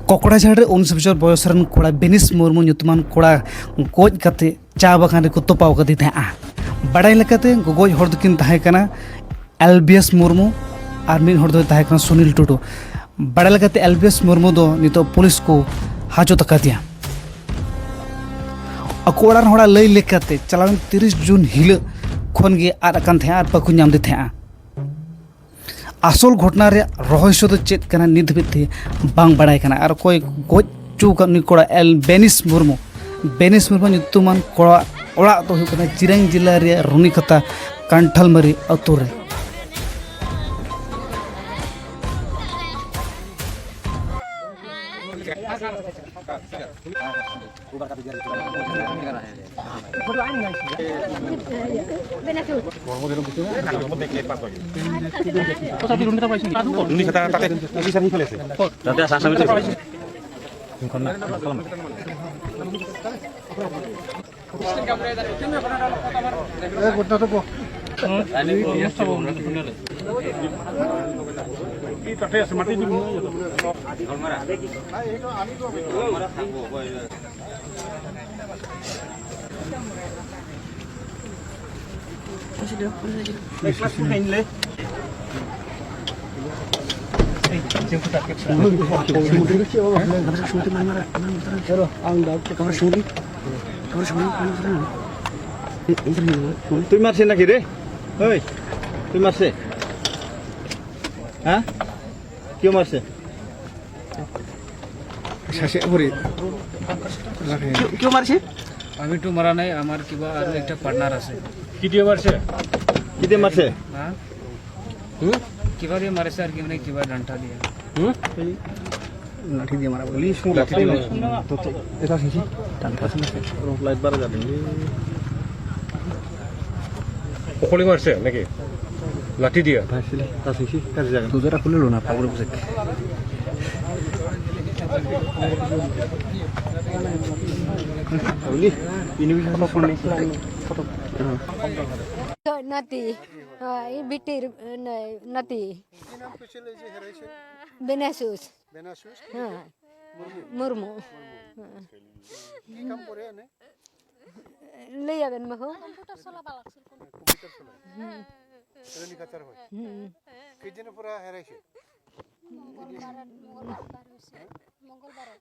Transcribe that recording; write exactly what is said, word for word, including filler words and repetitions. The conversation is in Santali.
ᱠᱚᱠᱲᱟᱡᱷᱟᱲ ᱨᱮ ᱩᱱᱤᱥ ᱵᱚᱪᱷᱚᱨ ᱵᱚᱭᱚᱥ ᱨᱮᱱ ᱠᱚᱲᱟ ᱵᱮᱱᱤᱥ ᱢᱩᱨᱢᱩ ᱧᱩᱛᱩᱢᱟᱱ ᱠᱚᱲᱟ ᱜᱚᱡ ᱠᱟᱛᱮ ᱪᱟ ᱵᱟᱜᱟᱱ ᱨᱮᱠᱚ ᱛᱚᱯᱟᱣ ᱠᱟᱫᱮ ᱛᱟᱦᱮᱸᱜᱼᱟ᱾ ᱵᱟᱲᱟᱭ ᱞᱮᱠᱟᱛᱮ ᱜᱚᱜᱚᱡ ᱦᱚᱲ ᱫᱚᱠᱤᱱ ᱛᱟᱦᱮᱸ ᱠᱟᱱᱟ ᱮᱞᱵᱤᱭᱟᱥ ᱢᱩᱨᱢᱩ ᱟᱨ ᱢᱤᱫ ᱦᱚᱲ ᱫᱚᱭ ᱛᱟᱦᱮᱸ ᱠᱟᱱᱟ ᱥᱩᱱᱤᱞ ᱴᱩᱰᱩ᱾ ᱵᱟᱲᱟᱭ ᱞᱮᱠᱟᱛᱮ ᱮᱞᱵᱤᱭᱟᱥ ᱢᱩᱨᱢᱩ ᱫᱚ ᱱᱤᱛᱚᱜ ᱯᱩᱞᱤᱥ ᱠᱚ ᱦᱟᱡᱚᱛ ᱟᱠᱟᱫᱮᱭᱟ᱾ ᱟᱠᱚ ᱚᱲᱟᱜ ᱨᱮᱱ ᱦᱚᱲᱟᱜ ᱞᱟᱹᱭ ᱞᱮᱠᱟᱛᱮ ᱪᱟᱞᱟᱣᱮᱱ ᱛᱤᱨᱤᱥ ᱡᱩᱱ ᱦᱤᱞᱳᱜ ᱠᱷᱚᱱ ᱜᱮ ᱟᱫ ᱟᱠᱟᱱ ᱛᱟᱦᱮᱸᱜᱼᱟ ᱟᱨ ᱵᱟᱠᱚ ᱧᱟᱢᱫᱮ ᱛᱟᱦᱮᱸᱜᱼᱟ᱾ ᱟᱥᱚᱞ ᱜᱷᱚᱴᱚᱱᱟ ᱨᱮᱭᱟᱜ ᱨᱚᱦᱚᱥᱭᱚ ᱫᱚ ᱪᱮᱫ ᱠᱟᱱᱟ, ᱱᱤᱛ ᱫᱷᱟᱹᱵᱤᱡ ᱛᱮ ᱵᱟᱝ ᱵᱟᱲᱟᱭ ᱠᱟᱱᱟ᱾ ᱟᱨ ᱚᱠᱚᱭ ᱜᱚᱡ ᱦᱚᱪᱚ ᱟᱠᱟᱫ ᱩᱱᱤ ᱠᱚᱲᱟ ᱮᱞ ᱵᱮᱱᱤᱥ ᱢᱩᱨᱢᱩ, ᱵᱮᱱᱤᱥ ᱢᱩᱨᱢᱩ ᱧᱩᱛᱩᱢᱟᱱ ᱠᱚᱲᱟ ᱚᱲᱟᱜ ᱫᱚ ᱦᱩᱭᱩᱜ ᱠᱟᱱᱟ ᱪᱤᱨᱟᱝ ᱡᱮᱞᱟ ᱨᱮᱭᱟᱜ ᱨᱩᱱᱤᱠᱷᱟᱛᱟ ᱠᱟᱱᱴᱷᱟᱞᱢᱟᱨᱤ ᱟᱹᱛᱩ ᱨᱮ᱾ Tuimarse naki re? Oi, tuimarse. Ha? Kiyo marse? Sase puri. Kiyo, kiyo marse? আমি তো মাৰা নাই, আমাৰ কিবা আৰু একটা পাৰ্টনাৰ আছে। কিয় মাৰছে? কিয় মাৰছে? হা? হুম? কিবা দিয়ে মাৰিছে আৰু কি, মানে, কিবা ডাণ্টা দিয়ে। হুম? লাঠি দিয়ে মাৰা বুলি। পুলিচ লাঠি দিয়ে মাৰিছে। তো, তো, এটা আছে কি? ডাণ্টা আছে না? অলপ লাইট বাঢ়াই যাবি। অকলে মাৰিছে নেকি? লাঠি দিয়া? Nati, ah, bitir, nati. Benasus. Benasus? Ha. Murmu. ᱦᱮᱸ᱾ কি কাম করে এনে? ᱞᱟᱹᱭ ᱟᱵᱮᱱ ᱢᱟ ᱦᱳ᱾ কম্পিউটার চলা বালাক ছিল। কম্পিউটার চলায়। শ্রেণী কাচার হয়। হুম। কেইদিন পৰা হেৰাইছে? মঙ্গলবাৰে, মঙ্গলবাৰে বাহিৰ হৈছে। মঙ্গলবাৰে।